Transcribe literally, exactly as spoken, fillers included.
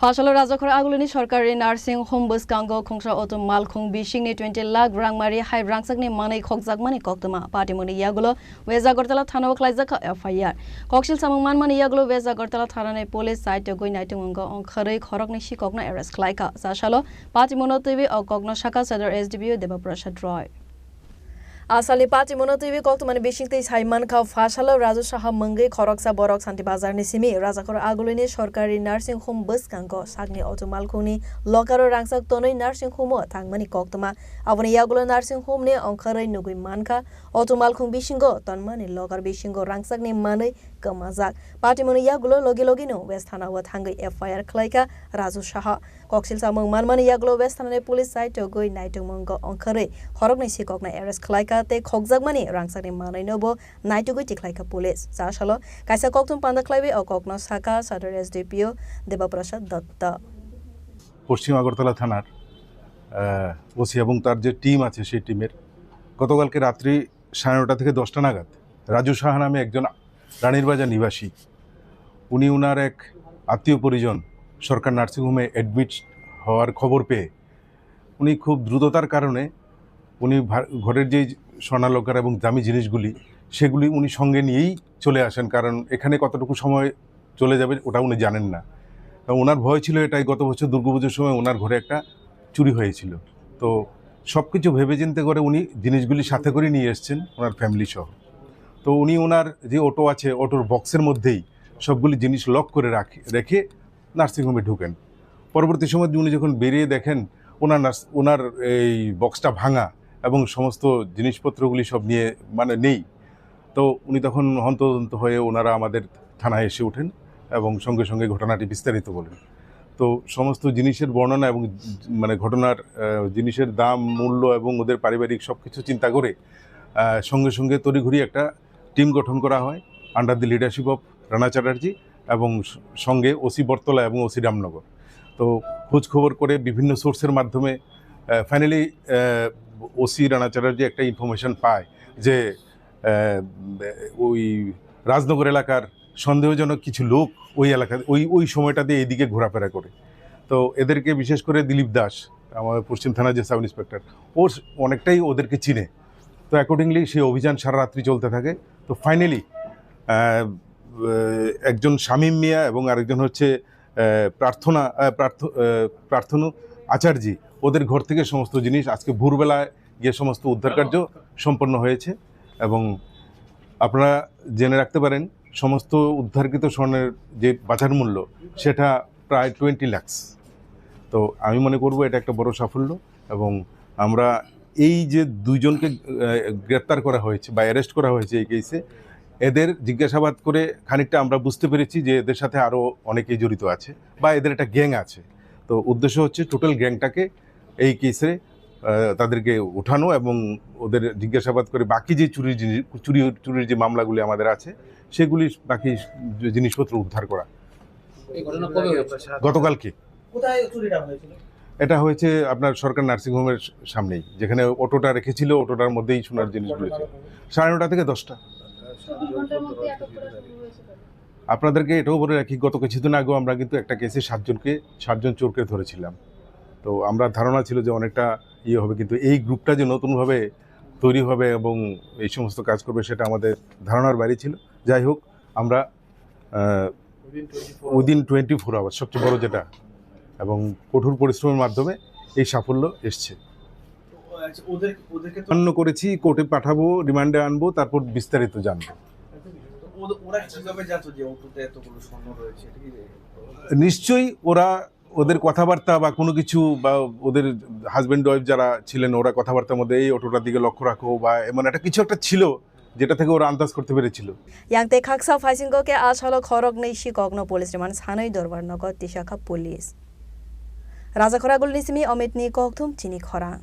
Asalo Rajakhor agulini sorkari nursing home bwskango khungsa auto malkhung bisingni twenty lakh rangmari hai rangchakni manwi khokjakmani koktwma. Patimungni yagulo West Agartala thanao khlaijak kha F I R. Koksil samung manmani yagulo West Agartala thanani police side togwi naitung wngkha, ongkhorwi khoroknwi sikokno arrest khlaikha. Chasalo patimungno twiwi o kokno sakha Sadar S D P O Deba Prasad Roy. Asalni patimungno twiwi koktwmani bisingtwi sai mankha, phasalo Raju Saha mungwi khoroksa borok Santi Bazarni simi Rajakhor agulini sorkari nursing home bwskango sakni auto malkhungni lokaro rangchak tonwi nursing home-o thangmani koktwma. Aboni yagulo nursing home-ni ongkhorwi nugwi mankha, auto malkhung bisingo tonmani lokar bisingo rangchakni manwi kwmajak. Patimungni yagulo logi logino West Thana-o thangwi F I R khlaikha Raju Saha. Koksil samung manmani yagulo West Thanani police side togwi naitongmungo ongkhorwi khoroknwi sikokno arrest khlaikha tei khokjakmani rangchakni manwino bo naitugwi tikhlaikha police. Chasalo kaisa kokthum panda khlaiwi o kokno sakha Sadar S D P O Deba Prasad Datta. পশ্চিম আগরতলা থানার, আহ, ওসি এবং তার যে টিম আছে, সেই টিমের গতকালকে রাত্রি সাড়ে নটা থেকে দশটা নাগাদ রাজু সাহা নামে একজন রানীর বাজার নিবাসী, উনি ওনার এক আত্মীয় পরিজন সরকার নার্সিংহোমে অ্যাডমিট হওয়ার খবর পেয়ে উনি খুব দ্রুততার কারণে উনি ভা-, ঘরের যেই স্বর্ণালঙ্কার এবং দামি জিনিসগুলি, সেগুলি উনি সঙ্গে নিয়েই চলে আসেন, কারণ এখানে কতটুকু সময় চলে যাবে ওটা উনি জানেন না। এবং ওনার ভয় ছিল এটাই, গত বছর দুর্গাপুজোর সময় ওনার ঘরে একটা চুরি হয়েছিল। তো সব কিছু ভেবে চিন্তে করে উনি জিনিসগুলি সাথে করে নিয়ে এসছেন ওনার ফ্যামিলি সহ। তো উনি ওনার যে অটো আছে, অটোর বক্সের মধ্যেই সবগুলি জিনিস লক করে রাখে, রেখে নার্সিংহোমে ঢুকেন। পরবর্তী সময় উনি যখন বেরিয়ে দেখেন ওনার নার্স-, ওনার এই বক্সটা ভাঙা এবং সমস্ত জিনিসপত্রগুলি সব নিয়ে, মানে, নেই। তো উনি তখন হন্তদন্ত হয়ে ওনারা আমাদের থানায় এসে ওঠেন এবং সঙ্গে সঙ্গে ঘটনাটি বিস্তারিত বলেন। তো সমস্ত জিনিসের বর্ণনা এবং, মানে, ঘটনার, আহ, জিনিসের দাম, মূল্য এবং ওদের পারিবারিক সব কিছু চিন্তা করে, আহ, সঙ্গে সঙ্গে তড়িঘড়ি একটা টিম গঠন করা হয় under the leadership of Rana চ্যাটার্জি এবং স-, সঙ্গে ওসি বটতলা এবং ওসি রামনগর। তো খোঁজ খবর করে বিভিন্ন সোর্সের মাধ্যমে, আহ, ফাইনালি, আহ, ওসি রানা চ্যাটার্জি একটা ইনফরমেশন পায় যে, আহ, ওই রাজনগর এলাকার সন্দেহজনক কিছু লোক ওই এলাকা, ওই, ওই সময়টাতে এইদিকে ঘোরাফেরা করে। তো এদেরকে, বিশেষ করে দিলীপ দাস, আমাদের পশ্চিম থানার যে সাব ইন্সপেক্টর, ও স-, অনেকটাই ওদেরকে চিনে। তো অ্যাকর্ডিংলি সেই অভিযান সারা রাত্রি চলতে থাকে। তো ফাইনালি, আহ, আহ, একজন শামীম মিয়া এবং আরেকজন হচ্ছে, আহ, প্রার্থনা, আহ, প্রার্থ-, আহ, প্রার্থনু আচার্যি, ওদের ঘর থেকে সমস্ত জিনিস আজকে ভোরবেলায় গিয়ে সমস্ত উদ্ধার কার্য সম্পন্ন হয়েছে। এবং আপনারা জেনে রাখতে পারেন, সমস্ত উদ্ধারকৃত স্বর্ণের যে বাজার মূল্য, সেটা প্রায় টোয়েন্টি লাখস। তো আমি মনে করব এটা একটা বড় সাফল্য। এবং আমরা এই যে দুইজনকে, আহ, গ্রেপ্তার করা হয়েছে বা অ্যারেস্ট করা হয়েছে এই কেসে, এদের জিজ্ঞাসাবাদ করে খানিকটা আমরা বুঝতে পেরেছি যে এদের সাথে আরও অনেকেই জড়িত আছে বা এদের একটা গ্যাং আছে। তো উদ্দেশ্য হচ্ছে টোটাল গ্যাংটাকে এই কেসে, আহ, তাদেরকে উঠানো এবং ওদের জিজ্ঞাসাবাদ করে বাকি যে চুরির জিনিস, চুরি, চুরির যে মামলাগুলি আমাদের আছে, সেগুলি বাকি যে জিনিসপত্র উদ্ধার করা। এই ঘটনা কবে হয়েছে? গতকালকে। কোথায় চুরিটা হয়েছিল? এটা হয়েছে আপনার সরকার নার্সিংহোমের সামনেই, যেখানে অটোটা রেখেছিল, অটোটার মধ্যেই সোনার জিনিসগুলো ছিল। সাড়ে নটা থেকে দশটা। চব্বিশ ঘন্টার মধ্যে আটক করা সম্ভব হয়েছে কেন? আপনাদেরকে এটাও বলে রাখি, গত কিছুদিন আগেও আমরা কিন্তু একটা কেসে সাতজনকে, সাতজন চোরকে ধরেছিলাম। তো আমরা ধারণা ছিল যে অনেকটা ইয়ে হবে, কিন্তু এই গ্রুপটা যে নতুনভাবে তৈরি হবে এবং এই সমস্ত কাজ করবে, সেটা আমাদের ধারণার বাইরে ছিল। যাই হোক, আমরা, আহ, উইদিন টোয়েন্টি ফোর আওয়ার্স, সবচেয়ে বড় যেটা, এবং কঠোর পরিশ্রমের মাধ্যমে এই সাফল্য এসছে। আচ্ছা, ওদের, ওদেরকে তো মান্য করেছি, কোর্টে পাঠাবো, রিমান্ডে আনবো, তারপর বিস্তারিত জানবো। তো ওরা, ওরা কিভাবে জানতো যে অটোতে এতগুলো স্বর্ণ রয়েছে? এটা কি নিশ্চয়ই ওরা ওদের কথাবার্তা বা কোনো কিছু, বা ওদের হাজব্যান্ড ওয়াইফ যারা ছিলেন, ওরা কথাবার্তার মধ্যে এই অটোটার দিকে লক্ষ্য রাখো বা এমন একটা কিছু একটা ছিল, যেটা থেকে ওরা আন্দাজ করতে পেরেছিল। Yang tei khaksa phaisingo khe a salo khoroknwi sikokno police remand sanwi dorbar nogo tisakha police. Rajakhor agulini simi Omitni kokthum chini khorang.